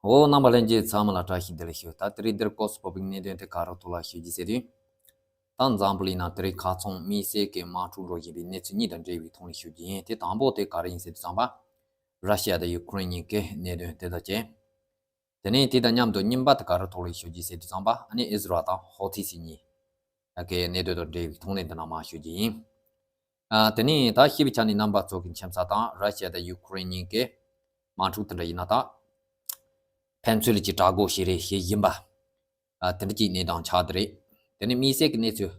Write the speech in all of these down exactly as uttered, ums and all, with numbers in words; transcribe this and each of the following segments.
འོ། རྣམ་པ་ལྷན་རྒྱས་ཚང་མ་ལ་བཀྲ་ཤིས་བདེ་ལེགས་ཞུ། ད་དེ་རིང་འདིར་སྐོར་སུ་ཕོབ་པའི་གནད་དོན་དེ་ག་རེ་ཐོག་ལ་ཞུ་རྒྱུ་ཟེར་དུས། ད་འཛམ་བུ་གླིང་ནང་དེ་རིང་ཁ་ཚོན་དམིགས་བསལ་གྱི་དམག་འཁྲུག་འགྲོ་བཞིན་པའི་གནས་ཚུལ་གཉིས་དང་འབྲེལ་བའི་ཐོག་ནས་ཞུ་རྒྱུ་ཡིན། དེ་དང་པོ་དེ་ག་རེ་ཡིན་ཟེར་དུས་ཙམ་པ། ར་ཤི་ཡ་དང་ཡུ་ཀེ་རེན་གཉིས་ཀའི་གནད་དོན་དེ་དང་བཅས། དེ་ནས་དེ་དང་མཉམ་དུ་གཉིས་པ་དེ་ག་རེ་ཐོག་ལ་ཞུ་རྒྱུ་ཟེར་དུས་ཙམ་པ། ཨ་ནི་ཨིས་རལ་དང་ཧོ་ཐི་སི་གཉིས་ཀའི་གནད་དོན་དང་འབྲེལ་བའི་ཐོག་ནས་འདི་ནང་མར་ཞུ་རྒྱུ་ཡིན། ཨ། དེ་ནས་ད་ཤེས་པའི་ཆ་ནས་རྣམ་པ་ཚོ་གི་མཁྱེན་གསལ་དང་། ར་ཤི་ཡ་དང་ཡུ་ཀེ་རེན་གཉིས་ཀའི་དམག་འཁྲུག་དེ་འདྲ་ཡིན་ན་ད་ཕན་ཚུན་གྱི་དགྲ་སྒོ་ཞེ་རེ་ཞིག་ཡིན་པ། ཨ། དེ་འདྲ་གྱི་གནས་སྟངས་ཆགས་བསྡད་རེད། དེ་ནས་དམིགས་བསལ་གྱི་གནས་ཚུལ་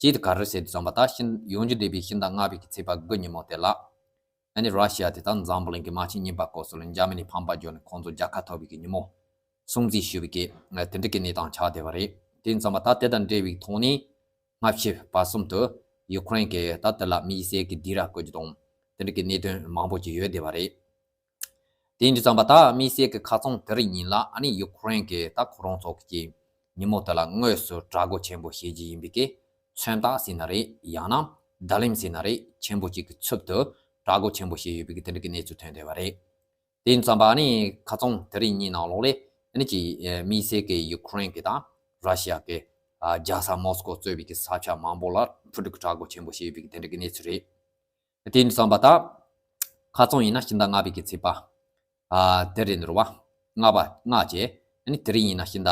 གཅིག་དེ་ག་རེ་ཟེར་དུས་ཙམ་པ། ད་ཕྱི་ཡོང་རྒྱུ་བསྡད་པའི་ཕྱི་ཟླ་ལྔ་པའི་གི་ཚེས་པ་དགུ་ཉིན་མོ་དེ་ལ། ཨ་ནི་ར་ཤི་ཡ་དེ་ད་འཛམ་བུ་གླིང་གི་དམག་ཆེན་གཉིས་པ་སྐབས་སུ་ལ་འཇར་མ་ནི་ཕམ་པ་བརྒྱབ་ནས་ཁོང་ཚོ་རྒྱལ་ཁ་ཐོབ་པའི་གི་ཉིན་མོ་སྲུང་བརྩི་ཞུ་བའི་གི་དེ་འདྲ་གི་གནས་སྟངས་ཆགས་བསྡད་པ་རེད། དེ་ཡིན་ཙང་མ་ད་དེ་དང་འབྲེལ་བའི་ཐོག་ནས་སྔ་ཕྱི་བར་གསུམ་དུ་ཡུ་ཀེ་རེན་གྱིས་ད་དེ་ལ་དམིགས་བསལ་གྱི་སྡིགས་ར་བསྐུལ་རྒྱུ་དང་། དེ་འདྲ་གི་གནད་དོན་མང་པོ་ཅིག་ཡོད་བསྡད་པ་རེད། དེ་ཡིན་དུས་ཙམ་པ་ད་དམིགས་བསལ་གྱི་ཁ་སང་དེ་རིང་ཉིན་ལ། ཨ་ནི་ཡུ་ཀེ་རེན་གྱིས་ད་ཁོ་རང་ཚོ་གི་ཉིན་མོ་དེ་ལ་དངོས་སུ་དགྲ་སྒོ་ཆེན་པོ་བྱེད་ཀྱི་ཡིན་པའི་གི་མཚོན་རྟགས་ཟེར་ན་རེད། ཡང་ན་བརྡ་ལན་ཟེར་ན་རེད། ཆེན་པོ་ཅིག་གི་ཚུལ་དུ་དགྲ་སྒོ་ཆེན་པོ་བྱས་ཡོད་པའི་གི་དེ་འདྲ་གི་གནས་ཚུལ་ཐོན་བསྡད་པ་རེད། དེ་ཡིན་ཙམ་པ་ཨ་ནི་ཁ་སང་དེ་རིང་ཉིན་ནང་ལོགས་ལ། ཨ་ནི་ཅིག་དམིགས་བསལ་གྱི་ཡུ་ཀེ་རེན་གྱི་དང་ར་ཤི་ཡ་གི་ཨ་རྒྱལ་ས་མོ་སི་ཀོ་གཙོས་པའི་གི་ས་ཆ་མང་པོ་ལ་འཕུར་གྲུ་གི་དགྲ་སྒོ་ཆེན་པོ་བྱས་ཡོད་པའི་གི་དེ་འདྲ་གི་གནས་ཚུལ་རེད། དེ་ཡིན་ཙམ་པ་ད་ཁ་སང་ཡིན་ན་ཕྱི་ཟླ་ལྔ་པའི་གི་ཚེས་པ་ཨ་དེ་རེད་འདུག་བ། ལྔ་པ་ལྔ་བྱས། ཨ་ནི་དེ་རིང་ཡིན་ན་ཕྱི་ཟླ་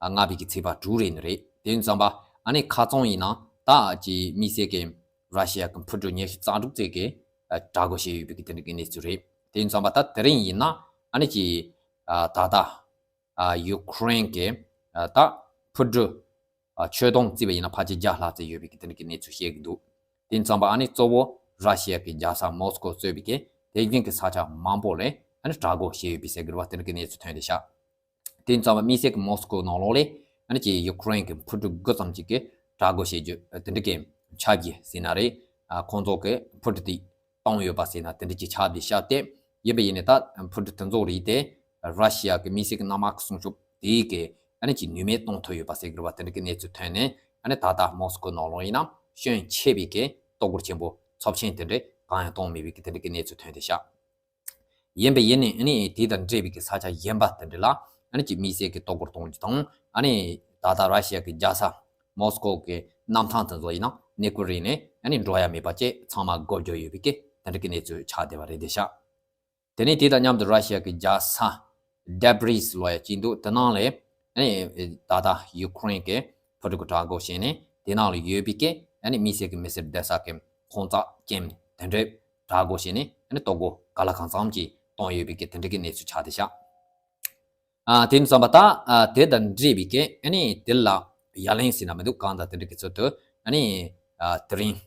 ཨ་ལྔ་པའི་གི་ཚེས་པ་དྲུག་རེད་ནི་རེད། དེ་ཡིན་ཙམ་པ་ཨ་ནི་ཁ་སང་ཡིན་ན་ད་ཅིག་དམིགས་བསལ་གྱི་ར་ཤི་ཡ་གི་འཕུར་གྲུ་ཉི་ཤུ་རྩ་དྲུག་ཙམ་གྱི་ཨ་དགྲ་སྒོ་བྱས་ཡོད་པའི་གི་དེ་འདྲ་གི་གནས་ཚུལ་རེད། དེ་ཡིན་ཙམ་པ་ད་དེ་རིང་ཡིན་ན་ཨ་ནི་ཅིག་ཨ་ད་ལྟ་ཨ་ཡུ་ཀེ་རེན་གྱི་ཨ་ད་འཕུར་གྲུ་ཨ་ཆོད་གཏོང་བརྩིས་པ་ཡིན་ན་ཕལ་ཆེར་བརྒྱ་ལྷག་ཙམ་ཡོད་པའི་གི་དེ་འདྲ་གི་གནས་ཚུལ་བཤད་ཀྱི་འདུག་དེ་ཡིན་ཙམ་པ་ཨ་ནི་གཙོ་བོ་ར་ཤི་ཡ་གི་རྒྱལ་ས་མོ་སི་ཀོ་གཙོས་པའི་གི་དེ་བཞིན་གྱི་ས་ཆ་མང་པོ་ལ་ཨ་ནི་དགྲ་སྒོ་བྱས་ཡོད་པའི་ཟེར་གི་རེད་བ། དེ་འདྲ་གི་གནས་ཚུལ་ཐོན་བསྡད་ཤག་དེ་ཡིན་ཙམ་པ་དམིགས་བསལ་གྱི་མོ་སི་ཀོ་ནང་ལོགས་ལ་ཨ་ནི་ཅིག་ཡུ་ཀེ་རེན་གྱི་འཕུར་གྲུ་དགུ་ཙམ་ཅིག་གི་དགྲ་སྒོ་བྱེད་རྒྱུ་དེ་འདྲ་གི་ཆ་རྒྱུས་ཟེར་ན་རེད། ཨ་ཁོང་ཚོ་གི་འཕུར་གྲུ་དེ་བཏང་ཡོད་པ་ཟེར་ན་དེ་འདྲ་ཅིག་ཆགས་བསྡད་ཤག་སྟེ། ཡིན་པ་ཡིན་ནའི་ད་འཕུར་གྲུ་དེ་ཚོ་རིགས་དེ་ར་ཤི་ཡ་གི་དམིགས་བསལ་གྱི་གནམ་དམག་གི་སྲུང་སྐྱོབ་དེ་གིས་ཨ་ནི་ཅིག་ནུས་མེད་གཏོང་ཐུབ་ཡོད་པ་ཟེར་གི་རེད་བ། དེ་འདྲ་གི་གནས་ཚུལ་ཐོན་ནས། ཨ་ནི་ད་ལྟ་མོ་སི་ཀོ་ནང་ལོགས་ཡིན་ན་སྐྱོན་ཆེ་བའི་གི་གཏོར་རྒོལ་ཆེན་པོ་ཚབས་ཆེན་དེ་འདྲ་གང་ཡང་བཏང་མེད་པའི་གི་དེ་འདྲ་གི་གནས་ཚུལ་ཐོན་བསྡད་ཤག་ཡིན་པ་ཡིན་ནའི་ཨ་ནི་དེ་དང་འབྲེལ་བའི་གི་ས་ཆ་གཞན་པ་དེ་འདྲ་ལ་ཨ་ནི་ཅིག་དམིགས་བསལ་གྱི་གཏོར་རྒོལ་གཏོང་རྒྱུ་དང་། ཨ་ནི་ད་ལྟ་ར་ཤི་ཡ་གི་རྒྱལ་ས་མོ་སི་ཀོ་གི་གནམ་ཐང་དེ་ཚོ་ཡིན་ན་གནས་སྐོར་རིགས་ནས་ཨ་ནི་འགྲོ་ཡ་མེད་པ་བཅས་ཚང་མ་སྒོ་བརྒྱབ་ཡོད་པའི་གི་དེ་འདྲ་གི་གནས་ཚུལ་ཆགས་བསྡད་པ་རེད་བསྡད་ཤག་དེ་ནས་དེ་དང་མཉམ་དུ་ར་ཤི་ཡ་གི་རྒྱལ་ས་ཌེབ་རིས་ལབ་ཡ་གཅིག་འདུག་དེ་ནང་ལ་ཨ་ནི་ད་ལྟ་ཡུ་ཀེ་རེན་གྱི་འཕུར་གྲུ་གི་དགྲ་སྒོ་བྱས་ནས། དེ་ནང་ལ་ཡོད་པའི་གི་ཨ་ནི་དམིགས་བསལ་གྱི་མི་སེར་བསྡད་ས་གི་ཁང་བརྩེགས་ཅན་དེ་འདྲའི་དགྲ་སྒོ་བྱས་ནས། ཨ་ནི་གཏོར་རྒོལ་ག་ལ་གང་འཚམ་ཅིག་བཏང་ཡོད་པའི་གི་དེ་འདྲ་གི་གནས་ཚུལ་ཆགས་བསྡད་ཤག་ཨ་དེ་ཡིན་ཙམ་པ་ད་ཨ་དེ་དང་འབྲེལ་བའི་གི་ཨ་ནི་དེ་ལ་ཡ་ལན་ཟེར་ན་མི་འདུག་གང་ལྟར་དེ་འདྲ་གི་ཚུལ་དུ་ཨ་ནི་ཨ་དེ་རིང་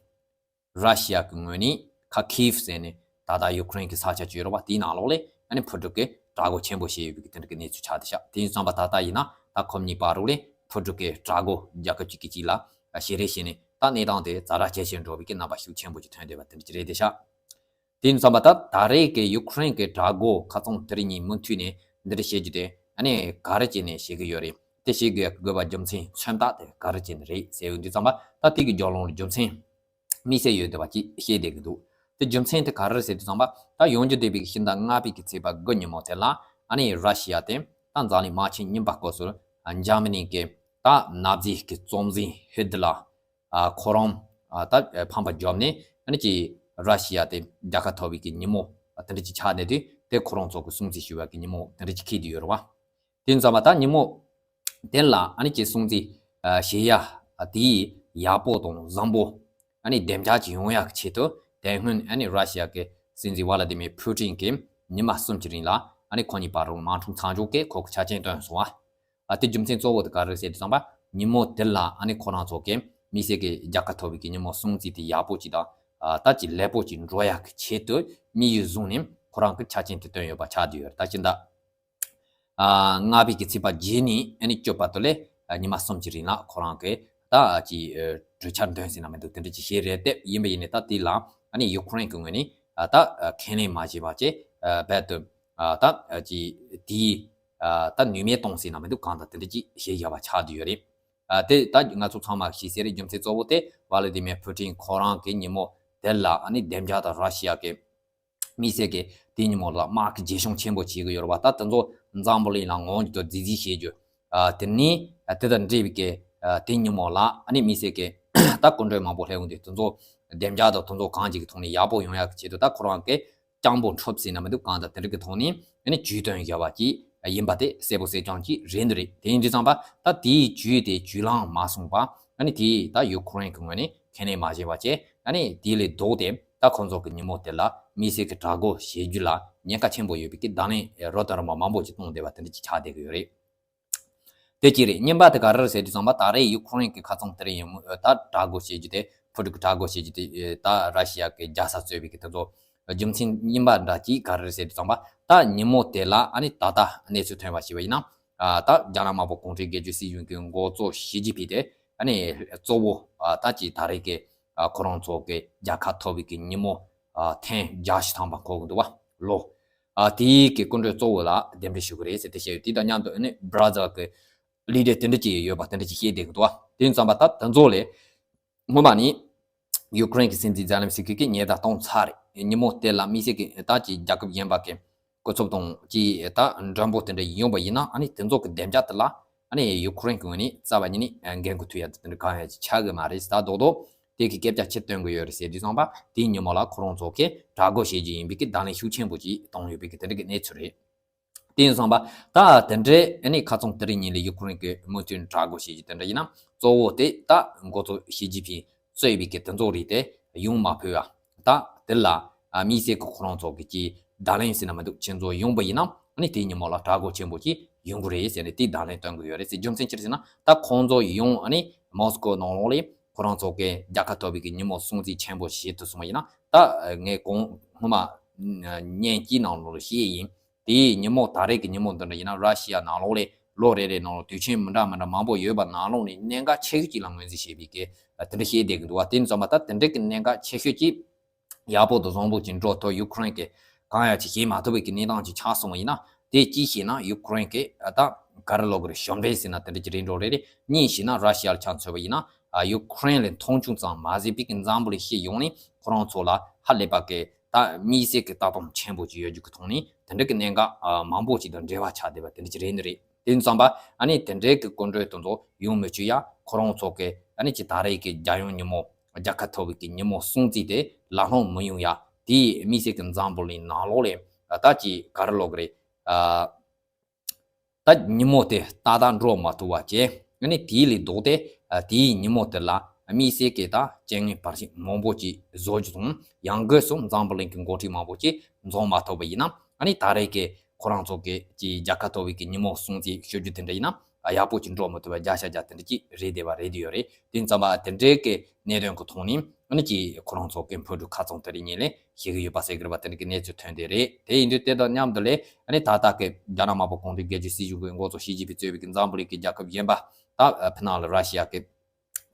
ར་ཤི་ཡ་གི་ངོས་ནས་ཁ་ཁིབ་ཟེར་ནས་ད་ལྟ་ཡུ་ཀེ་རེན་གྱི་ས་ཆ་ཅིག་ཡོད་རེད་བ། དེའི་ནང་ལོགས་ལ་ཨ་ནི་འཕུར་གྲུ་གི་དགྲ་སྒོ་ཆེན་པོ་བྱས་ཡོད་པའི་གི་དེ་འདྲ་གི་གནས་ཚུལ་ཆགས་བསྡད་ཤག་དེ་ཡིན་ཙམ་པ་ད་ལྟ་ཡིན་ན་ད་ཁོ་གཉིས་བར་དུ་ལ་འཕུར་གྲུ་གི་དགྲ་སྒོ་རྒྱལ་ཁབ་གཅིག་གིས་གཅིག་ལ་ཞེ་རེ་བྱས་ནས། ད་གནས་སྟངས་དེ་ཛ་དྲག་ཇེ་ཆེར་འགྲོ་བའི་གི་རྣམ་པ་ཤུགས་ཆེན་པོ་ཅིག་ཐོན་བསྡད་པ་དེ་འདྲ་ཅིག་རེད་བསྡད་ཤག་དེ་ཡིན་ཙམ་པ་ད་ད་རེས་ཀྱི་ཡུ་ཀེ་རེན་གྱི་དགྲ་སྒོ་ཁ་སང་དེ་རིང་ཉིན་མུ་མཐུད་ནས་འདི་འདྲ་བྱེད་རྒྱུ་དེ་ཨ་ནི་ག་རེ་བྱས་ནས་བྱེད་ཀྱི་ཡོད་རེད། དེ་བྱེད་དགོས་ཡ་གི་དགོས་པ་རྒྱུ་མཚན་མཚོན་རྟགས་དེ་ག་རེ་བྱས་ནས་རེད་ཟེར་ཡོང་དུས་ཙམ་པ། ད་དེ་གི་རྒྱབ་ལོགས་ལ་རྒྱུ་མཚན་དམིགས་བསལ་ཡོད་བསྡད་པ་ཅིག་བཤད་བསྡད་ཀྱི་འདུག་དེ་རྒྱུ་མཚན་དེ་ག་རེ་རེད་ཟེར་དུས་ཙམ་པ། ད་ཡོང་རྒྱུ་བསྡད་པའི་གི་ཕྱི་ཟླ་ལྔ་པའི་གི་ཚེས་པ་དགུ་ཉིན་མོ་དེ་ལ་ཨ་ནི་ར་ཤི་ཡ་དེ་ད་འཛམ་གླིང་དམག་ཆེན་གཉིས་པ་སྐབས་སུ་འཇར་མ་ནི་གི་ད་ནབ་ཛི་གི་གཙོ་འཛིན་ཧི་ཏི་ལར། ཨ་ཁོ་རང་ཨ་ད་ཕམ་པ་བརྒྱབ་ནས་ཨ་ནི་ཅིག་ར་ཤི་ཡ་དེ་རྒྱལ་ཁ་ཐོབ་པའི་གི་ཉིན་མོ་དེ་འདྲ་ཅིག་ཆགས་བསྡད་དུས། དེ་ཁོ་རང་ཚོ་གི་སྲུང་བརྩི་ཞུ་བའི་གི་ཉིན་མོ་དེ་འདྲ་ཅིག་འཁེལ་བསྡད་ཡོད་རེད་བ། དེ་ཡིན་ཙམ་པ་ད་ཉིན་མོ་དེ་ལ་ཨ་ནི་ཅིག་སྲུང་བརྩི་ཨ་བྱེད་ཡ་དེ་ཡག་པོ་དང་བཟང་པོ་ཨ་ནི་བདེ་འཇགས་ཅིག་ཡོང་ཡ་གི་ཆེད་དུ། དེ་སྔོན་ཨ་ནི་ར་ཤི་ཡ་གི་སྲིད་འཛིན་ཝ་ལ་ཏི་མེར་ཕུ་ཏིན་གྱིས་ཉི་མ་གསུམ་གྱི་རིང་ལ་ཨ་ནི་ཁོ་གཉིས་བར་དུ་དམག་འཁྲུག་མཚམས་འཇོག་གི་ཁོ་གི་ཆ་རྐྱེན་བཏོན་སོང་བ། ཨ་དེ་རྒྱུ་མཚན་གཙོ་བོ་དེ་ག་རེ་རེད་ཟེར་དུས་ཙམ་པ། ཉིན་མོ་དེ་ལ་ཨ་ནི་ཁོ་རང་ཚོ་གི་དམིགས་བསལ་གྱི་རྒྱལ་ཁ་ཐོབ་པའི་གི་ཉིན་མོ་སྲུང་བརྩི་དེ་ཡག་པོ་ཅིག་དང་། ཨ་ད་ཅིག་ལེགས་པོ་ཅིག་འགྲོ་ཡག་གི་ཆེད་དུ་དམིགས་ཡུལ་བཟུང་ནས་ཁོ་རང་གི་ཆ་རྐྱེན་དེ་བཏོན་ཡོད་པ་ཆགས་བསྡད་ཡོད་རེད། ད་ཕྱི་ཟླ་ཨ་ལྔ་པའི་གི་ཚེས་པ་བརྒྱད་ནས་ཨ་ནི་བཅུ་བར་དུ་ལ་ཨ་ཉི་མ་གསུམ་གྱི་རིང་ལ་ཁོ་རང་གི་ད་ཅིག་ཨ་གྲོས་འཆར་འདོན་ཟེར་ན་མི་འདུག་དེ་འདྲ་ཅིག་བྱས་རེད་དེ། ཡིན་པ་ཡིན་ནའི་ད་དེ་ལ་ཨ་ནི་ཡུ་ཀེ་རེན་གྱི་ངོས་ནས་ཨ་ད་ཨ་ཁས་ལེན་མ་བྱས་པ་བྱས། ཨ་རྦད་དེ་ཨ་ད་ཨ་ཅིག་དེའི་ཨ་ད་ནུས་མེད་གཏོང་ཟེར་ན་མི་འདུག་གང་ལྟར་དེ་འདྲ་ཅིག་བྱས་བཞག་པ་ཆགས་བསྡད་ཡོད་རེད། ཨ་དེ་ད་ང་ཚོ་ཚང་མ་ཤེས་གསལ་རེད། རྒྱུ་མཚན་གཙོ་བོ་དེ་ཝ་ལ་ཏི་མེར་ཕུ་ཏིན་ཁོ་རང་གིས་ཉིན་མོ་དེ་ལ་ཨ་ནི་བདེ་འཇགས་དང་ར་ཤི་ཡ་གི་དམིགས་བསལ་གྱི་ དེའི་ཉིན་མོ་ལ་དམག་གི་རྒྱལ་སྲུང་ཆེན་པོ་བྱེད་ཀྱི་ཡོད་རེད་བ། ད་དེ་ཚོ་འཛམ་བུ་གླིང་ལ་ངོམ་རྒྱུ་དང་རྫིས་རྫིས་བྱེད་རྒྱུ། ཨ་དེ་ནས་ཨ་དེ་དང་འབྲེལ་བའི་གི་ཨ་དེའི་ཉིན་མོ་ལ་ཨ་ནི་དམིགས་བསལ་གྱི་ད་སྐུ་མགྲོན་མང་པོ་སླེབས་ཡོང་དུས་དེ་ཚོ་བདེ་འཇགས་དང་དེ་ཚོ་གང་ཅིག་གི་ཐོག་ནས་ཡག་པོ་ཡོང་ཡག་གི་ཆེད་དུ་ད་ཁོ་རང་གི་སྤྱང་པོ་འཁྲབ་ཟེར་ན་མི་འདུག་གང་ལྟར་དེ་འདྲ་གི་ཐོག་ནས་ཨ་ནི་ཇུས་བཏོན་བཞག་པ་ཅིག་ཡིན་པ་དེ་གསལ་པོ་གསལ་རྐྱང་ཅིག་རེད་འདུག་རེད། དེ་ཡིན་དུས་ཙམ་པ་ད་དེའི་ཇུས་དེ་ཇུས་ལམ་མ་སོང་བ་ཨ་ནི་དེ་ད་ཡུ་ཁུ་རེན་གྱི་ངོས་ནས་ཁས་ལེན་མ་བྱས་པ་བྱས། ཨ་ནི་དེ་ལས་ལྡོག་སྟེ་ད་ཁོང་ཚོ་གི་ཉིན་མོ་དེ་ལ་དམིགས་བསལ་གྱི་དྲག་རྒོལ་བྱེད་རྒྱུ་ལ་ཉེན་ཁ་ཆེན་པོ་ཡོད་པའི་གི་བརྡ་ལན་རོ་ཏ་རོ་མ་མང་པོ་ཅིག་གཏོང་བསྡད་པ་དེ་འདྲ་ཅིག་ཆགས་བསྡད་ཀྱི་ཡོད་རེད། དེ་གཅིག་རེད། གཉིས་པ་དེ་ག་རེ་རེད་ཟེར་དུས་ཙམ་པ་ད་རེས་ཡུ་ཁུ་རེན་གྱི་ཁ་ཚང་དེ་རིང་ཡིན་མོད་ད་དྲག་རྒོལ་བྱེད་རྒྱུ་དེ་ཕུ་ཀྲུག་གི་དྲག་རྒོལ་བྱེད་རྒྱུ་དེ་ད་ར་ཤི་ཡ་གི་རྒྱལ་ས་གཙོས་པའི་གི་དེ་ཚོ་རྒྱུ་མཚན་རྙིང་པ་འདྲ་གཅིག་ག་རེ་རེད་ཟེར་དུས་ཙམ་པ་ད་ཉིན་མོ་དེ་ལ་ཨ་ནི་ད་ལྟ་གནས་ཚུལ་ཐོན་པ་ཞིག་བ་ཡིན་ན་ད་རྒྱ་ནག་དམར་པོ་གུང་ཁྲན་རྒྱལ་གཅེས་སྲིད་གཞུང་གི་འགོ་གཙོ་ཞི་ཅིན་ཕིང་དེ་ཨ་ནི་གཙོ་བོ་ད་ཅིག་ད་རེས་ཀྱི་ཁོ་རང་ཚོ་གི་རྒྱལ་ཁ་ཐོབ་པའི་གི་ཉིན་མོ་ཐེངས་བརྒྱད་ཅུ་ཐམ་པ་འཁོར་གི་འདུག་བ་ལོ། ཨ་དེའི་གི་སྐུ་མགྲོན་གཙོ་བོ་ལ་གདན་འདྲེན་ཞུ་གི་རེད་ཟེར་ཏེ་བཤད་ཡོད། དེ་དང་མཉམ་དུ་ཨ་ནི་བྷ་ར་ཛིལ་གི་ལི་ཌར་དེ་འདྲ་ཅིག་ཡོད་པ་དེ་འདྲ་ཅིག་བཤད་བསྡད་གི་འདུག་བ། དེ་ཡིན་ཙམ་པ་ད་དེ་ཚོ་ལས་སྔོན་མ་ནི་ཡུ་ཀེ་རེན་གི་སྲིད་འཛིན་ཛེ་ལན་སི་ཀི་གིས་ཉེས་རྡུང་བཏང་ཚར་རེད། ཉིན་མོ་དེ་ལ་དམིགས་བསལ་གི་ད་ཅིག་རྒྱལ་ཁབ་གཞན་པ་གི་སྐུ་ཚབ་དང་ཅིག་ད་མགྲོན་པོ་དེ་འདྲ་ཡོང་པ་ཡིན་ན་ཨ་ནི་དེ་ཚོ་གི་བདེ་འཇགས་དེ་ལ་ཨ་ནི་ཡུ་ཀེ་རེན་གི་ངོས་ནས་རྩ་བ་ཉིད་ནས་འགན་འཁུར་ཐུབ་ཡ་དེ་འདྲ་གང་ཡང་ཆགས་གི་མ་རེད། ད་རྡོག་རྡོག་དེ་གི་སྐད་ཆ་ཕྱིར་བཏོན་གི་ཡོད་རེད་ཟེར་དུས་ཙམ་པ་དེའི་ཉིན་མོ་ལ་ཁོ་རང་ཚོ་གིས་དྲག་རྒོལ་བྱེད་རྒྱུ་ཡིན་པའི་གི་བརྡ་ལན་ཤུགས་ཆེན་པོ་ཅིག་བཏང་ཡོད་པའི་གི་དེ་འདྲ་གི་གནས་ཚུལ་རེད། དེ་ཡིན་ཙང་པ་ད་དེ་འདྲའི་ཨ་ནི་ཁ་ཚང་དེ་རིང་ཉིན་ལ་ཡུ་ཀེ་རེན་གྱི་མུ་མཐུད་དྲག་རྒོལ་བྱེད་རྒྱུ་དེ་འདྲ་ཡིན་ན་གཙོ་བོ་དེ་ད་འགོ་གཙོ་ཞི་ཅིན་ཕིང་གཙོས་པའི་གི་དེ་ཚོ་རིགས་དེ་ཡོང་མ་ཕོད་ཡ། ད་དེ་ལ་ཨ་དམིགས་བསལ་གྱི་ཁོ་རང་ཚོ་གི་ཅིག་བརྡ་ལན་ཟེར་ན་མི་འདུག་ཁྱེད་ཚོ་ཡོང་པ་ཡིན་ན་ཨ་ནི་དེའི་ཉིན་མོ་ལ་དྲག་རྒོལ་ཆེན་པོ་ཅིག་ཡོང་གི་རེད་ཟེར་ནས་དེའི་བརྡ་ལན་སྟོན་གི་ཡོད་རེད་ཟེར། རྒྱུ་མཚན་ཅི་རེད་ཟེར་ན་ད་ཁོང་ཚོ་ཡོང་ཨ་ནི་མོ་སི་ཀོ་ནང་ལོགས་ལ་ཁོ་རང་ཚོ་གི་རྒྱལ་ཁ་ཐོབ་པའི་གི་ཉིན་མོ་སྲུང་བརྩི་ཆེན་པོ་བྱེད་ཐུབ་སོང་བ་ཡིན་ན་ད་ངས་གོང་སྔོན་མ་བརྙན་གཅིག་ནང་ལོགས་ལ་བཤད་ཡིན། དེའི་ཉིན་མོ་ད་རེས་ཀྱི་ཉིན་མོ་འདི་འདྲ་ཡིན་ན་ར་ཤི་ཡ་ནང་ལོགས་ལ་ལོ་རེ་རེ་ནང་ལོགས་དུས་ཆེན་མི་འདྲ་མི་འདྲ་མང་པོ་ཡོད་པ་ནང་ལོགས་ནས་གནད་འགག་ཆེ་ཤོས་ཅིག་ལ་ངོས་འཛིན་བྱེད་པའི་གི་དེ་འདྲ་བཤད་བསྡད་ཀྱི་འདུག་བ། དེ་ཙམ་པ་ད་དེ་འདྲ་གི་གནད་འགག་ཆེ་ཤོས་ཅིག་ཡག་པོ་དང་བཟང་པོ་ཅིག་འགྲོ་ཐུབ། ཡུ་ཀེ་རེན་གྱི་གང་ཡང་ཅིག་བྱེད་མ་ཐུབ་པའི་གི་གནས་སྟངས་ཅིག་ཆགས་སོང་བ་ཡིན་ན་དེ་ཅིའི་ཕྱིར་ན་ཡུ་ཀེ་རེན་གྱི་ད་ག་རེ་ལབ་དགོས་རེད། ཞབས་འདྲེན་ཟེར་ན་དེ་འདྲ་ཅིག་རེད་འགྲོ་རེད་རེད། གཉིས་ཕྱིར་ན་ར་ཤི་ཡ་ལ་ཆ་མཚོན་པ་ཡིན་ན་ཡུ་ཀེ་རེན་ལ་མཐོང་ཆུང་ཙམ་མ་བྱས་པའི་གི་འཛམ་བུ་གླིང་སྤྱི་ཡོངས་ནས་ཁོ་རང་ཚོ་ལ་ཧ་ལས་པ་གི་ད་དམིགས་བསལ་གྱི་ལྟ་སྟངས་ཆེན་པོ་ཅིག་ཡོད་རྒྱུ་གི་ཐོག་ནས་དེ་འདྲ་གི་གནད་འགག་ཨ་མང་པོ་ཅིག་དང་འབྲེལ་བ་ཆགས་བསྡད་པ་དེ་འདྲ་ཅིག་རེད་ནི་རེད། དེ་ཙམ་པ་ཨ་ནི་དེ་འདྲའི་གི་སྐུ་མགྲོན་དེ་ཚོ་ཡོང་མི་བཅུག་ཡ། ཁོ་རང་ཚོ་གི་ཨ་ནི་ཅིག་ད་རེས་ཀྱི་རྒྱལ་ཡོངས་ཉིན་མོ་རྒྱལ་ཁ་ཐོབ་པའི་གི་ཉིན་མོ་སྲུང་བརྩི་དེ་ལ་ལྷོང་མི་ཡོང་ཡ། དེའི་དམིགས་བསལ་གྱི་འཛམ་བུ་གླིང་ནང་ལོགས་ལ་ད་ཅིག་ག་རེ་ལབ་དགོས་རེད། ཨ་ད་ཉིན་མོ་དེ་ཏག་ཏག་འགྲོ་མ་ཐུབ་པ་བྱས། ཨ་ནི་དེའི་ལས་ལྡོག་སྟེ་ཨ་དེའི་ཉིན་མོ་དེ་ལ་དམིགས་བསལ་གྱི་ད་རྐྱེན་ངན་བར་ཆད་མང་པོ་ཅིག་བཟོ་རྒྱུ་དང་ཡང་སྒོས་སུ་འཛམ་བུ་གླིང་གི་འགོ་ཁྲིད་མང་པོ་ཅིག་འཛོམས་མ་ཐུབ་པ་ཡིན་ན་ཨ་ནི་ད་རེས་ཀྱི་ཁོ་རང་ཚོ་གི་ཅིག་རྒྱལ་ཁ་ཐོབ་པའི་གི་ཉིན་མོ་སྲུང་བརྩི་ཞུ་རྒྱུ་དེ་འདྲ་ཡིན་ན་ཨ་ཡག་པོ་ཅིག་འགྲོ་མི་ཐུབ་པ་བརྒྱ་ཆ་བརྒྱ་དེ་འདྲ་ཅིག་རེད་བསྡད་པ་རེད་དེ་ཡོད་རེད། དེ་ཙམ་པ་དེ་འདྲའི་གི་གནད་དོན་གི་ཐོག་ནས་ཨ་ནི་ཅིག་ཁོ་རང་ཚོ་གི་འཕོ་འགྲོས་ཁ་ཚང་དེ་རིང་ཉིན་ལས་བྱེད་ཀྱི་ཡོད་པ་ཟེར་གི་རེད་པ། དེ་འདྲ་གི་གནས་ཚུལ་ཐོན་བསྡད་རེད། དེ་ཡིན་དུས་དེ་དང་མཉམ་དུ་ལས་ཨ་ནི་ད་ལྟ་གི་རྒྱ་ནག་དམར་པོ་གུང་ཁྲན་རྒྱལ་གཅེས་སྲིད་གཞུང་གི་འགོ་གཙོ་ཞི་ཅིན་ཕིང་གཙོས་པའི་གི་འཛམ་བུ་གླིང་གི་རྒྱལ་ཁབ་གཞན་པ་ད་ཕི་ནང་ལ་ར་ཤི་ཡ་གི་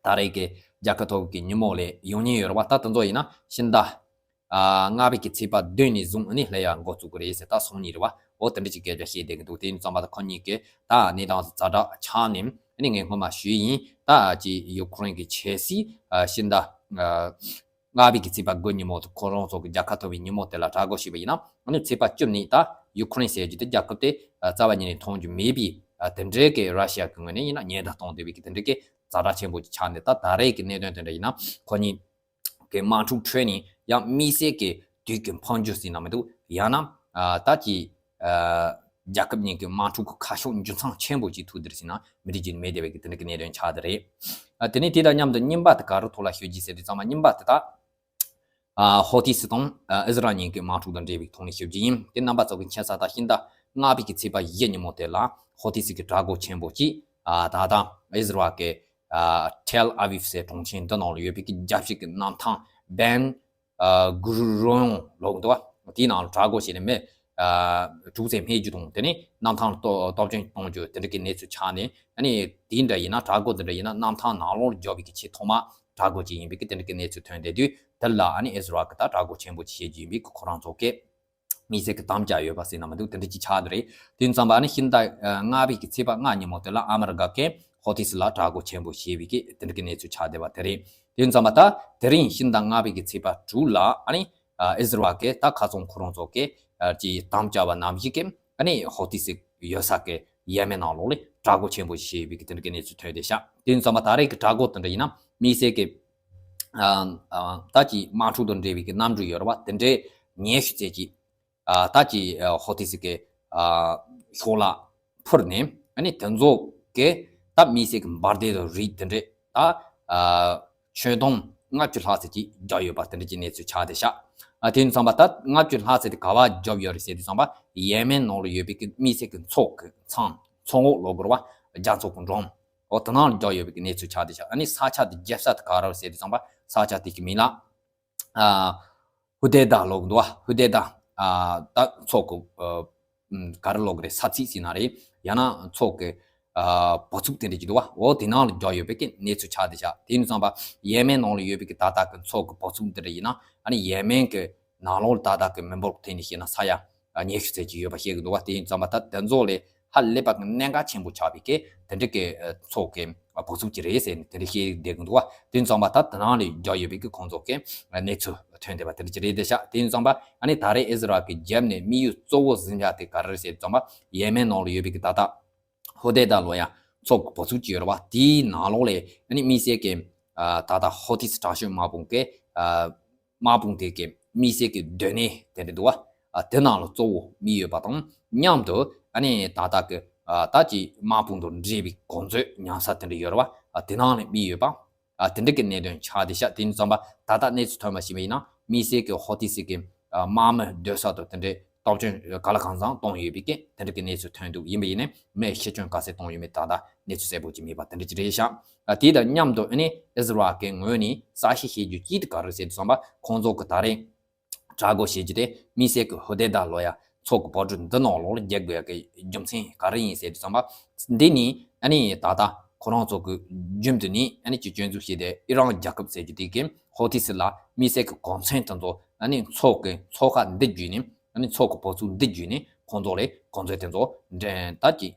ད་རེས་ཀྱི་རྒྱལ་ཁ་ཐོབ་ཀྱི་ཉིན་མོ་ལ་ཡོང་མཁན་ཡོད་རེད་བ། ད་དེ་ཚོ་ཡིན་ན་ཕྱི་ཟླ་ཨ་ལྔ་པའི་གི་ཚེས་པ་བདུན་ནས་བཟུང་ཨ་ནི་སླེབས་ཡ་འགོ་བཙུགས་ཀྱི་རེད་ཟེར་ད་སང་ཉིན་རེད་བ། འོ་དེ་འདྲ་ཅིག་སྐད་ཆ་བཤད་བསྡད་ཀྱི་འདུག་དེ་ཡིན་ཙམ་པ་ད་ཁོ་གཉིས་ཀྱི་ད་གནས་སྟངས་ཛ་དྲག་ཆགས་ནས་ཨ་ནི་ངས་སྔོན་མ་ཞུས་ཡིན། ད་ཅིག་ཡུ་ཀེ་རེན་གྱི་ཆབ་སྲིད་ཨ་ཕྱི་ཟླ་ཨ་ལྔ་པའི་གི་ཚེས་པ་དགུ་ཉིན་མོ་དེ་ཁོ་རང་ཚོ་གི་རྒྱལ་ཁ་ཐོབ་པའི་ཉིན་མོ་དེ་ལ་དྲག་རྒོལ་བྱས་པ་ཡིན་ན་ཨ་ནི་ཚེས་པ་བཅུ་ནས་ད་ཡུ་ཀེ་རེན་ཟེར་རྒྱུ་དེ་རྒྱལ་ཁབ་དེ་ཨ་རྩ་བ་ཉིད་ནས་མཐོང་རྒྱུ་མེད་པའི་ཨ་དེ་འདྲའི་གི་ར་ཤི་ཡ་གི་ངོས་ནས་ཡིན་ན་ཉེན་བརྡ་གཏོང་བསྡད་པའི་གི་དེ་འདྲའི་གི་ཛ་དྲག་ཆེན་པོ་ཅིག་ཆགས་ནས་ད་ད་རེས་ཀྱི་གནད་དོན་དེ་འདྲ་ཡིན་ན་ཁོ་གཉིས་ཀྱི་དམག་འཁྲུག་ཁྲོད་ནས་ཡང་དམིགས་བསལ་གྱི་དུས་ཀྱི་འཕོ་འགྱུར་ཟེར་ན་མི་འདུག་ཡང་ན་ཨ་ད་ཀྱི་ཨ་རྒྱལ་ཁབ་གཉིས་ཀྱི་དམག་འཁྲུག་གི་ཁ་ཕྱོགས་འགྱུར་མཚམས་ཆེན་པོ་ཅིག་ཐུག་བསྡད་ཟེར་ན་མི་འགྲིག་རྒྱུ་མེད་བསྡད་པའི་གི་དེ་འདྲ་གི་གནད་དོན་ཆགས་བསྡད་རེད། ཨ་དེ་ནས་དེ་དང་མཉམ་དུ་གཉིས་པ་དེ་ག་རེ་ཐོག་ལ་ཤོད་རྒྱུ་ཟེར་དུས་ཙམ་པ་གཉིས་པ་དེ་ད་ཨ་ཧོ་ཐི་སི་དང་ཨ་ཨི་ཟི་རལ་གཉིས་ཀྱི་དམག་འཁྲུག་དང་འབྲེལ་བའི་ཐོག་ནས་ཞུ་རྒྱུ་ཡིན། དེ་རྣམ་པ་ཚོ་གི་མཁྱེན་གསལ་ལྟར་ཕྱི་ཟླ་ལྔ་པའི་གི་ཚེས་པ་བཞི་ཉིན་མོ་དེ་ལ་ཧོ་ཐི་སི་གི་དྲག་རྒོལ་ཆེན་པོ་ཅིག་ཨ་ད་ལྟ་ཨི་ཟི་རལ་གི་ཨ་ཐེལ་ཨ་བིབ་ཟེར་གྲོང་ཆེན་འདི་ནང་ལ་ཡོད་པའི་གི་རྒྱལ་སྤྱི་གི་གནམ་ཐང་བན་ཨ་གུ་རུ་རོ་ཡོང་ལབ་འདུག་བ། དེའི་ནང་ལ་དྲག་རྒོལ་བྱས་ནས་མི་ཨ་དྲུག་ཙམ་རྨས་རྒྱུ་དང་དེ་ནས་གནམ་ཐང་ལ་གཏོར་གཏོར་སྐྱོན་གཏོང་རྒྱུ་དེ་འདྲ་གི་གནས་ཚུལ་ཆགས་ནས་ཨ་ནི་དེ་འདྲ་ཡིན་ན་དྲག་རྒོལ་དེ་འདྲ་ཡིན་ན་གནམ་ཐང་ནང་ལོགས་ལ་འབྱོར་བའི་གི་ཆེས་ཐོག་མ་དྲག་རྒོལ་ཅིག་ཡིན་པའི་གི་དེ་འདྲ་གི་གནས་ཚུལ་ཐོན་བསྡད་དུས། དེ་ལ་ཨ་ནི་ཨི་ཟི་རལ་གི་ད་དྲག་རྒོལ་ཆེན་པོ་ཅིག་བྱེད་རྒྱུ་ཡིན་པའི་གི་ཁོ་རང་ཚོ་གི་དམིགས་བསལ་གི་དམ་བཅའ་ཡོད་པ་ཟེར་ན་མི་འདུག་དེ་འདྲ་ཅིག་ཆགས་བསྡད་རེད། དེ་ཙམ་པ་ཨ་ནི་ཕྱི་ཟླ་ལྔ་པའི་གི་ཚེས་པ་ལྔ་ཉིན་མོ་དེ་ལ་ཨ་མི་རི་ཀ་གི་ཧོ་ཐི་སི་ལ་དྲག་རྒོལ་ཆེན་པོ་བྱས་པའི་གི་དེ་འདྲ་གི་གནས་ཚུལ་ཆགས་བསྡད་པ་དེ་རེད། དེ་ཙམ་པ་ད་དེ་རིང་ཕྱི་ཟླ་ལྔ་པའི་གི་ཚེས་པ་དྲུག་ལ་ཨ་ནི་ཨི་ཟི་རལ་གི་ད་ཁ་སང་ཁོ་རང་ཚོ་གི་ ཨ་ཅིག་དམ་བཅའ་བ་ནང་བཞིན་གྱི་ཨ་ནི་ཧོ་ཏི་སི་ཡོད་ས་གི་ཡེ་མེན་ནང་ལོགས་ལ་དྲག་རྒོལ་ཆེན་པོ་ཞིག་བྱས་ཡོད་པའི་གི་དེ་འདྲ་གི་གནས་ཚུལ་ཐོན་བསྡད་ཤག་དེ་ཡིན་ཙང་མ་ད་རེས་ཀྱི་དྲག་རྒོལ་དེ་འདྲ་ཡིན་ན་དམིགས་བསལ་གྱི་ཨ་ཨ་ད་ཅིག་དམག་འཁྲུག་དང་འབྲེལ་བའི་གི་གནམ་གྲུ་ཡོད་རེད་བ། དེ་འདྲའི་ཉི་ཤུ་ཙམ་ཅིག་ཨ་ད་ཅིག་ཨ་ཧོ་ཏི་སི་གི་ཨ་ཤོག་ལ་འཕུར་ནས་ཨ་ནི་དེ་ཚོ་གི་ད་དམིགས་བསལ་གྱི་འབར་མདེལ་དང་རིགས་དེ་འདྲས་ད་ཨ་ཁྱོན་བསྡོམས་ལྔ་བཅུ་ལྷག་ཙམ་ཅིག་བརྒྱབ་ཡོད་པ་དེ་འདྲ་གྱི་གནས་ཚུལ་ཆགས་བསྡད་ཤག་ཨ་དེ་ཡིན་ཙང་པ་ད་ལྔ་བཅུ་ལྷག་ཙམ་དེ་ག་བ་བརྒྱབ་ཡོད་རེད་ཟེར་དུས་ཙང་པ་ཡེ་མེན་ནང་ལ་ཡོད་པའི་གི་དམིགས་བསལ་གྱི་མཚོ་གི་མཚམས་མཚོ་ངོགས་ལབ་དགོས་རེད་བ། རྒྱ་མཚོ་གི་འགྲམ་འོ་དེ་ནང་ལ་བརྒྱབ་ཡོད་པའི་གི་གནས་ཚུལ་ཆགས་བསྡད་ཤག་ཨ་ནི་ས་ཆ་དེ་བརྒྱབ་ས་དེ་ག་རེ་རེད་ཟེར་དུས་ཙང་པ་ས་ཆ་དེ་གི་མིང་ལ། ཨ་ཧུ་དེ་ད་ལབ་འདུག་བ། ཧུ་དེ་ད་ཨ་ད་མཚོ་གི་ཨ་ཨམ་ག་རེ་ལབ་དགོས་རེད། ས་ཚིགས་ཟེར་ན་རེད། ཡང་ན་མཚོ་གི་ཨ་བ་ཚུགས་དེ་འདྲ་ཅིག་འདུག་བ། འོ་དེ་ནང་ལ་བརྒྱབ་ཡོད་པའི་གི་གནས་ཚུལ་ཆགས་བསྡད་ཤག་དེ་ཡིན་ཙང་པ་ཡེ་མེན་ནང་ལ་ཡོད་པའི་གི་ད་ལྟ་གི་མཚོ་གི་བ་ཚུགས་དེ་འདྲ་ཡིན་ན་ཨ་ནི་ཡེ་མེན་གི་ནང་ལོགས་ལ་ད་ལྟ་གི་མི་འབོར་ཐད་ནས་བཤད་ན་ས་ཡ་ཉི་ཤུ་ཙམ་ཅིག་ཡོད་པ་བཤད་གི་འདུག་བ། དེ་ཡིན་ཙང་པ་ད་དེ་ཚོ་ལས་ཧ་ལས་པ་གི་གནད་འགག་ཆེན་པོ་ཆགས་པའི་གི་དེ་འདྲ་གི་ཨ་མཚོ་གི་ཨ་བ་ཚུགས་ཅིག་རེད་ཟེར་ནས་དེ་འདྲ་བཤད་བསྡད་གི་འདུག་བ། དེ་ཡིན་ཙང་པ་ད་དེ་ནང་ལ་བརྒྱབ་ཡོད་པའི་གི་ཁོང་ཚོ་གི་གནས་ཚུལ་ཐོན་བསྡད་པ་དེ་འདྲ་ཅིག་རེད་བསྡད་ཤག་དེ་ཡིན་ཙང་པ་ཨ་ནི་ད་རེས་ཨི་ཟི་རལ་གི་རྒྱབ་ནས་དམིགས་ཡུལ་གཙོ་བོ་འཛིན་ཡ་དེ་ག་རེ་རེད་ཟེར་ཙང་པ་ཡེ་མེན་ནང་ལ་ཡོད་པའི་གི་ད་ལྟ་ཧོ་དེ་ད་ལོ་ཡ་མཚོ་གི་བ་ཚུགས་ཅིག་ཡོད་རེད་བ། དེའི་ནང་ལོགས་ལ་ཨ་ནི་དམིགས་བསལ་གི་ཨ་ད་ལྟ་ཧོ་ཏི་སི་དྲག་ཤོས་དམག་དཔུང་གི་ཨ་དམག་དཔུང་དེ་གི་དམིགས་བསལ་གྱི་སྡོད་གནས་དེ་འདྲ་འདུག་བ། ཨ་དེ་ནང་ལ་གཙོ་བོ་དམིགས་ཡོད་པ་དང་མཉམ་དུ་ཨ་ནི་ད་ལྟ་གི་ཨ་ད་ཀྱི་དམག་དཔུང་དང་འབྲེལ་བའི་གོ་མཛོད་ཉར་ས་དེ་འདྲ་ཡོད་རེད་བ། ཨ་དེ་ནང་ལ་དམིགས་ཡོད་པ། ཨ་དེ་འདྲ་གི་གནད་དོན་ཆགས་བསྡད་ཤག་དེ་ཡིན་ཙང་པ་ད་ལྟ་གནས་ཚུལ་ཐོན་པ་ཞིག་ཡིན་ན་དམིགས་བསལ་གྱི་ཧོ་ཏི་སི་གི་ཨ་དམག་མི་སྡོད་ས་དང་དེ་འདྲའི་སྟོབས་ཆེན་ག་ལ་གང་འཚམ་གཏོང་ཡོད་པའི་གི་དེ་འདྲ་གི་གནས་ཚུལ་ཐོན་འདུག་ཡིན་པ་ཡིན་ནའི་མི་ཤི་སྐྱོན་ག་ཚད་གཏོང་ཡོད་མེད་ད་ལྟ་གནས་ཚུལ་གསལ་པོ་ཅིག་མེད་པ་དེ་འདྲ་ཅིག་རེད་ཤག་ཨ་དེ་དང་མཉམ་དུ་ཨ་ནི་ཨི་ཟི་རལ་གྱི་ངོས་ནས་གསལ་བཤད་བྱེད་རྒྱུ་གཅིག་དེ་ག་རེ་ཟེར་དུས་ཙམ་པ་ཁོང་ཚོ་གི་ད་རེས་དྲག་རྒོལ་བྱེད་རྒྱུ་དེ་དམིགས་བསལ་གྱི་ཧུ་དེ་ད་ལོ་ཡ་མཚོ་གི་བ་གྲུ་འདི་ནང་ལོགས་ལ་རྒྱག་དགོས་ཡ་གི་རྒྱུ་མཚན་ག་རེ་ཡིན་ཟེར་དུས་ཙམ་པ་འདི་ནི་ཨ་ནི་ད་ལྟ་ཁོ་རང་ཚོ་གི་རྒྱུན་དུ་ནི་ཨ་ནི་ཅིག་སྐྱོན་འཛུགས་བྱས་ཏེ་ཨི་རན་རྒྱལ་ཁབ་ཟེར་རྒྱུ་དེ་གི་ཧོ་ཏི་སི་ལ་དམིགས་བསལ་གྱི་གོ་མཚོན་དེ་ཚོ་ཨ་ནི་མཚོ་གི་མཚོ་ཁ་འདི་བརྒྱུད་ནས་ཨ་ནི་མཚོ་གི་བ་ཚུགས་འདི་བརྒྱུད་ནས་ཁོང་ཚོ་ལས་གོ་མཚོན་དེ་ཚོ་འདྲེན་ད་ཀྱི་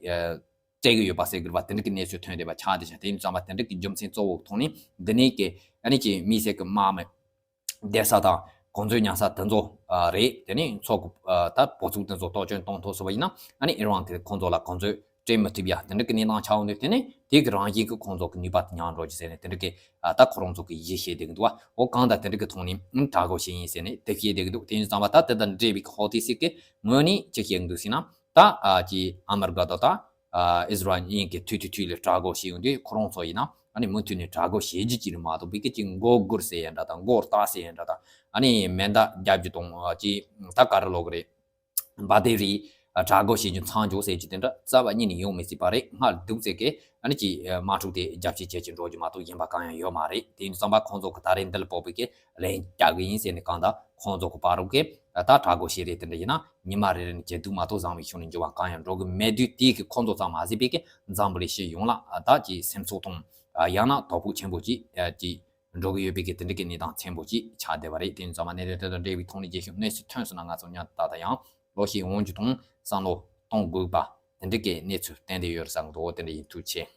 སྤྲད་གི་ཡོད་པ་ཟེར་གི་རེད་པ། དེ་འདྲ་གི་གནས་ཚུལ་ཐོན་བསྡད་པ་ཆགས་བསྡད་ཤག་དེ་ཡིན་ཙང་པ་དེ་འདྲ་གི་རྒྱུ་མཚན་གཙོ་བོ་ཐོག་ནས་འདི་ནས་ཀྱི་ཨ་ནི་ཀྱི་དམིགས་བསལ་གྱི་དམག་མི་བསྡད་ས་དང་གོ་མཛོད་ཉར་ས་དེ་ཚོ་ཨ་རེད། དེ་ནས་མཚོ་གི་ཨ་ད་བ་ཚུགས་དེ་ཚོ་གཏོར་སྐྱོན་གཏོང་ཐུབ་སོང་བ་ཡིན་ན་ཨ་ནི་ཨི་རན་དེ་ཁོང་ཚོ་ལ་གོ་མཛོད་སྤྲད་མི་ཐུབ་ཡ་དེ་འདྲ་གི་གནས་སྟངས་ཆགས་འོང་དུས་དེ་ནས་དེ་གི་རང་བཞིན་གྱི་ཁོང་ཚོ་གི་ནུས་པ་དེ་ཉམས་འགྲོ་རྒྱུ་ཟེར་ནས་དེ་འདྲ་གི་ཨ་ད་ཁོ་རང་ཚོ་གི་ཡིད་ཆེས་བསྡད་གི་འདུག་བ། འོ་གང་ལྟར་དེ་འདྲ་གི་ཐོག་ནས་ཨ་དྲག་རྒོལ་བྱས་ཡིན་ཟེར་ནས་དེ་བཤད་བསྡད་གི་འདུག་དེ་ཡིན་ཙང་པ་ད་དེ་དང་འབྲེལ་བའི་ཧོ་ཏི་སི་གི་ངོས་ནས་ཅི་བཤད་གི་འདུག་ཟེར་ན། ད་ཨ་ཀྱི་ཨ་མེ་རི་ཀ་དང་ད་ཨ་ཨི་ཟི་རལ་གཉིས་ཀྱི་ཐུག་ཐུག་ཐུག་ལ་དྲག་རྒོལ་བྱེད་ཡོང་དུས་ཁོ་རང་ཚོ་ཡིན་ན་ཨ་ནི་མུ་མཐུད་ནས་དྲག་རྒོལ་བྱེད་རྒྱུ་ཅིག་རེད་མ་གཏོགས་བི་ཀི་ཅིག་མགོ་སྒུར་ཟེར་ཡ་འདྲ་དང་མགོ་བཏགས་ཟེར་ཡ་འདྲ་དང་ཨ་ནི་མེ་མདའ་རྒྱག་རྒྱུ་དང་ཨ་ཅི་ད་ག་རེ་ལབ་གི་རེད། འབར་མདེལ་རིགས་དྲག་རྒོལ་བྱེད་རྒྱུ་མཚམས་འཇོག་ཟེར་རྒྱུ་དེ་འདྲ་རྩ་བ་ཉིད་ནས་ཡོང་མི་སྲིད་པ་རེད། སྔར་འདུག་ཚེ་གི་ཨ་ནི་ཅིག་དམག་འཁྲུག་དེ་རྒྱབ་བཤིག་བྱེད་ཀྱི་འགྲོ་རྒྱུ་མ་གཏོགས་གཞན་པ་གང་ཡང་ཡོད་མ་རེད། དེ་ཡིན་ཙང་པ་ཁོང་ཚོ་གི་ད་རེས་འདི་ལ་དཔོག་པའི་གི་ལན་རྒྱག་གི་ཡིན་ཟེར་ནས་གང་ལྟར་ཁོང་ཚོ་གི་བར་རུ་གི་ད་དྲག་རྒོལ་བྱེད་རེས་དེ་འདྲ་ཡིན་ན་ཉི་མ་རེ་རེ་ནས་ཇེ་སྡུག་མ་གཏོགས་བཟང་བའི་ཕྱོགས་ནས་འགྱུར་བ་གང་ཡང་འགྲོ་གི་མེད་དུས་དེའི་གི་ཁོང་ཚོ་ཙམ་མ་ཟད་པའི་གི་འཛམ་བུ་གླིང་སྤྱི་ཡོངས་ལ་ད་ཀྱི་སེམས་ཚོར་དང་ཡང་ན་དོ་ཕོག་ཆེན་པོ་ཅིག་ཀྱི་འགྲོ་གི་ཡོད་པའི་གི་དེ་འདྲ་གི་གནས་སྟངས་ཆེན་པོ་ཅིག་ཆགས་བསྡད་པ་རེད། དེ་ཡིན་ཙང་མ་གནད་དོན་དེ་དང་འབྲེལ་བའི་ཐོག་ནས་རྒྱས་ཤོག་གནས་ཚུལ་ཐོན་སོང་ན་ང་ཚོ་ཉར་ད་ལྟ་ཡང་ལོ་ཤས་འོང་རྒྱུ་དང་བསམ་བློ་གཏོང་དགོས་པ་དེ་འདྲ་གི་གནས་ཚུལ་བསྟན་བསྡད་ཡོད་རེད་བསམ་གི་འདུག་དེ་འདྲ་ཡིན། ཐུགས་རྗེ་ཆེ།